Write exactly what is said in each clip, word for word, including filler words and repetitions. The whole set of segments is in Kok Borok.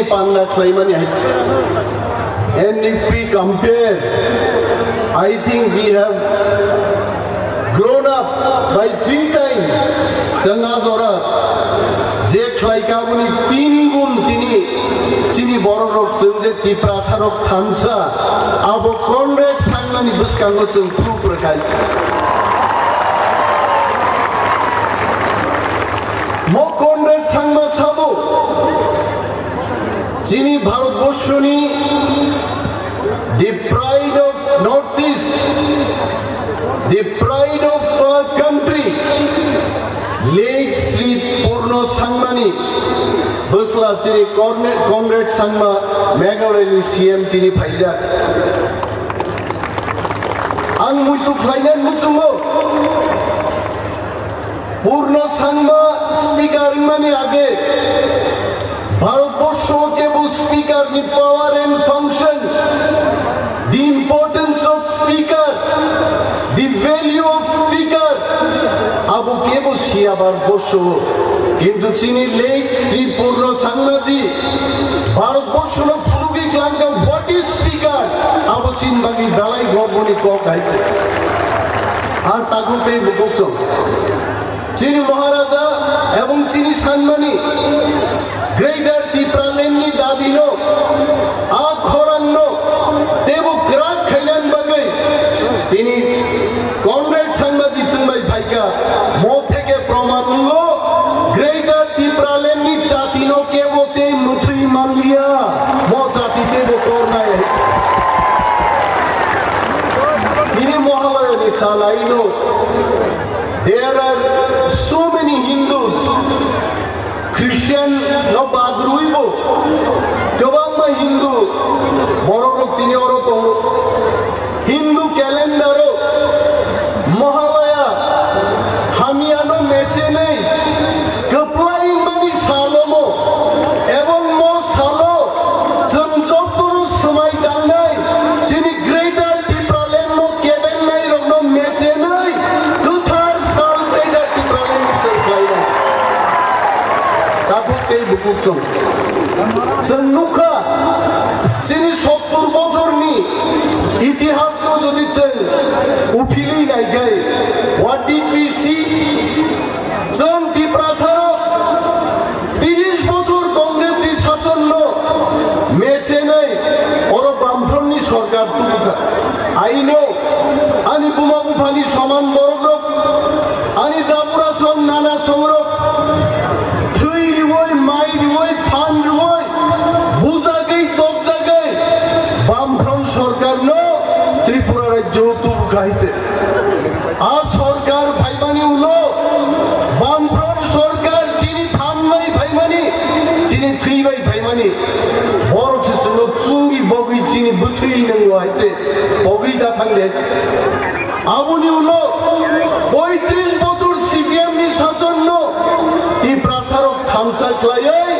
Panda khlaimani hai. And if we compare, I think we have grown up by three times. Chwng a jora je khlaika aboni tin gun tini chini borok rok chwng je Tiprasa rok thansa abo Conrad Sangmani bwskango chwng proof rwkha. Mo Conrad Sangma sabo chini Bharatborsoni the pride of Northeast, the pride of our country, late Sri Purno Sangmani bwsla chini Conrad, Conrad Sangma Meghalayani C M tini phaijak. Ang muitu khlainani muchungo Purno Sangma speaker wngmani age Bharatborsho kebo speaker ni power and function, the importance of speaker, the value of speaker, abo kebo siya Bharatborsho. Kintu chini late Sri Purno Sangma ji Bharatborsho no phunugwi klangkha what is speaker, abo chini bagwi belai gorboni kok hai. Ar takhuk tei bukhuk chwng. Chini Maharaja ebong chini sanmani Greater Tipraland ni dabi no, a khorang no teibo kwrak khainani bagwi tini Conrad Sangma ji chwng bai phaikha. Mo theke proman wngo, Greater Tipraland ni jati no kebo tei mwthwi manliya, mo jati teibo tornai. Tini Mahalaya ni salai no, there are so many Hindus, Christian no bad rwibo kwbangma Hindu borok rok tini oro tongo. Hindu calendar o Mahalaya hamya no mechenwi kwplai mani salomo, ebong mo salo chwng jotono swmai tangnai chini Greater Tipraland no kebengnai rokno mechenwi kwthar sal Greater Tipraland ni chwng khlainai. Tabuk tei bukuchwng. Chwng nukha, chini sottur bochorni itihasno jodi chwng uphilwi naikhai, what did we see? Chwng Tiprasarok tris bochor Congressni sasonno mechenai oro Bamfrontni sorkar tubukha. I know, ani buma buphani soman borokrok, ani dabura song nana songrok, thwi riwoi, mai riwoi, phan riwoi, bujagwi, tokjagwi, Bamfront sorkarno Tripura rajyo tubukha hai se. A sorkar phaimani ulo, Bamfront sorkar chini phan bai phaimani, chini thwi bai phaimani, borok se chwngno chumui bogwi chini bwthwi nangno hai se, bogwi da thang de. Aboni ulo poitris bochor C P M ni sasonno Tiprasarok thansa khlaiwi,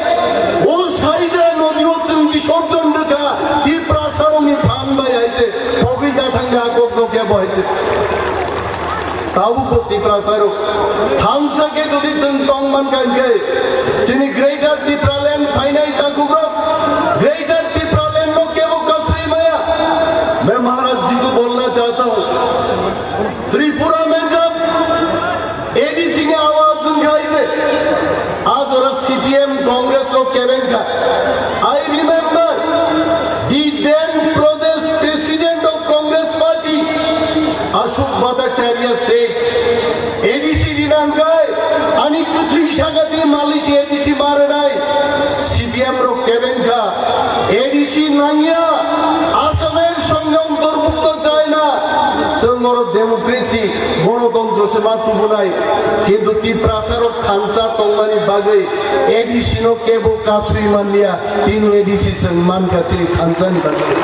o Saida nodio chwng bisorjon rwkha, Tiprasarokni phan bai hai se, bogwi da thang de, a kokno kebo hai se. Tabukbo Tiprasarok thansa khe jodi chwng tong mankha hinkhe, chini Greater Tipraland phainai takhukrok, Greater Tipraland no kebo kasui maya. Main Maharaj ji ko bolna chahta hu, Tripura mein jab A D C ne awaaz uthai the, aaj ora C P M Congress ko kebeng kha. I remember the then Pradesh President of Congress Party, Ashok Bhattacharya said, A D C rinang kai, ani kwthwi sakati malisi A D C maranai, C P M rok kebeng kha, A D C nangya, Assam er songya ontorbhukto chai na, chwng oro democracy, gonotontro se ma tubunai, kintu Tiprasa rok thansa tongmani bagwi A D C no kebo kasui manliya. Tini A D C chwng mankha chini thansani bagwi.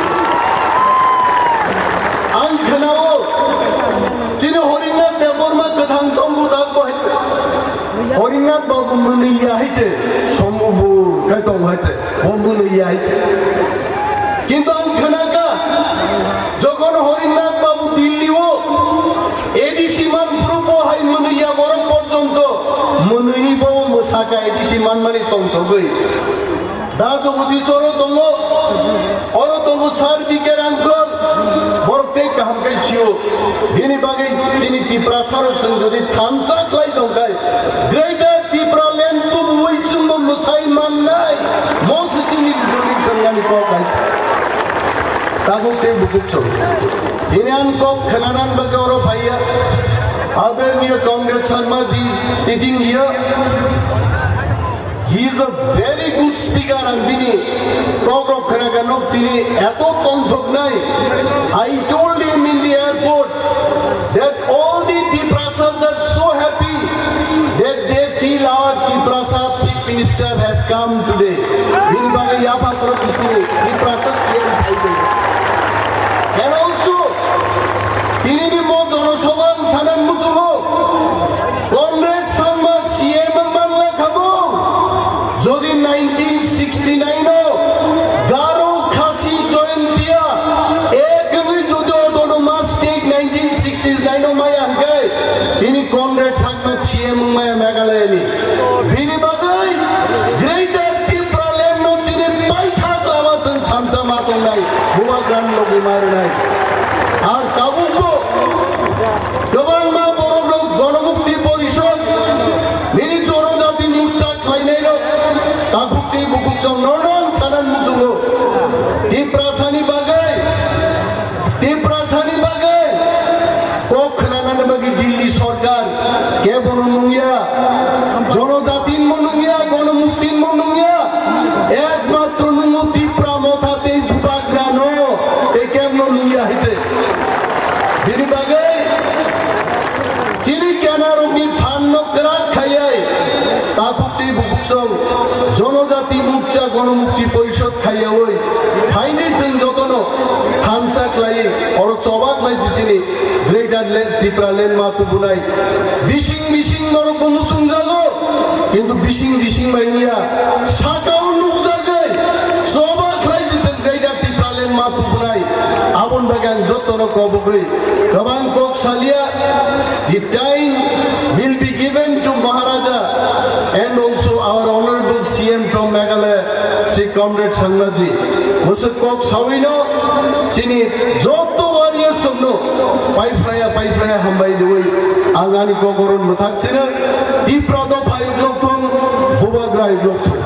Ang khnao, chini Horinath Debbarma kwthang tongbu dak bo hai se. Horinath babu mwnwi ya hai se, sombubur khai tong hai se, bo mwnwi ya hai se. Kintu ang khnakha, jokhon Horinath babu Delhi o A D C manphuru bo hai mwnwi ya borok porjonto mwnwi bo mwsakha A D C manmani tongthogwi. Da Jagadish oro tongo, oro tongo Sir B K Rangkar, borok tei kaham khe sio. Bini bagwi chini Tiprasa rok chwng jodi thansa khlai tong khai, Greater Tipraland tubuwi chwngbo mwsai mannai, mo se chini resolution nani kok hai. Tabuk tei bukuk chwng. Bini ang kok khwnanan bagwi oro phaiya. Adorniya Comrade Sharma ji sitting here. He is a very good speaker, ang bini kokrok khwnakhano tini eto tongthoknai. I told him in the airport that all the Tiprasas are so happy that they feel our Tiprasa Chief Minister has come today. Bini bagwi yapha khoro tini Tiprasa C M phai tong. And also, tini ni mo jonosabha ang sana muchungo. Conrad Sangma C M wng manla kha bo? Jodi nineteen sixty-nine o Garo Khasi Jaintia ek wngwi jodi autonomous state nineteen sixty-nine o maya hwnkhe, tini Conrad Sangma C M wng maya Meghalaya ni. Bini bagwi Greater Tipraland no chini paithak lama chwng thansa ma tongnai, Bubagrani logi ma rwnai. Ar tabukbo kwbangma borok rok Ganamukti Porishod, nini Jonojati Morcha khlainai rok, takhuk tei bukhuk chwng nono sanan muchungo. Tiprasani bagwi, Tiprasani bagwi kok khwnanani bagwi Delhi sorkar kebono nungya, Jonojati mo nungya, Ganamukti mo nungya, ekmatro nungo Tipra Motha tei Bubagrano tei kebno nungya hai se. Bini bagwi chini kenarokni phanno kwrak khaiwi takhuk tei bukhuk chwng Jonojati Morcha Ganamukti Porishod khaiyawi khaini chwng jotono thansa khlaiwi oro choba khlai chini Greater Land, Tipraland ma tubunai. Bising bising norok bo muchungjago, kintu bising bising bai wngya, sakao nukjagwi choba khlai chini Greater Tipraland ma tubunai. Aboni bagwi ang jotono kobogwi kwbang kok salia. The time will be given to Maharaja and also our honorable C M from Meghalaya, Shri Comrade Sangmaji. Bwswk kok sawino chini joto warriors rokno paiphlaya, paiphlaya hambai riwi ang ani kok oro mwthak chino. Tipra dopha uklok thung, Bubagra uklok thung.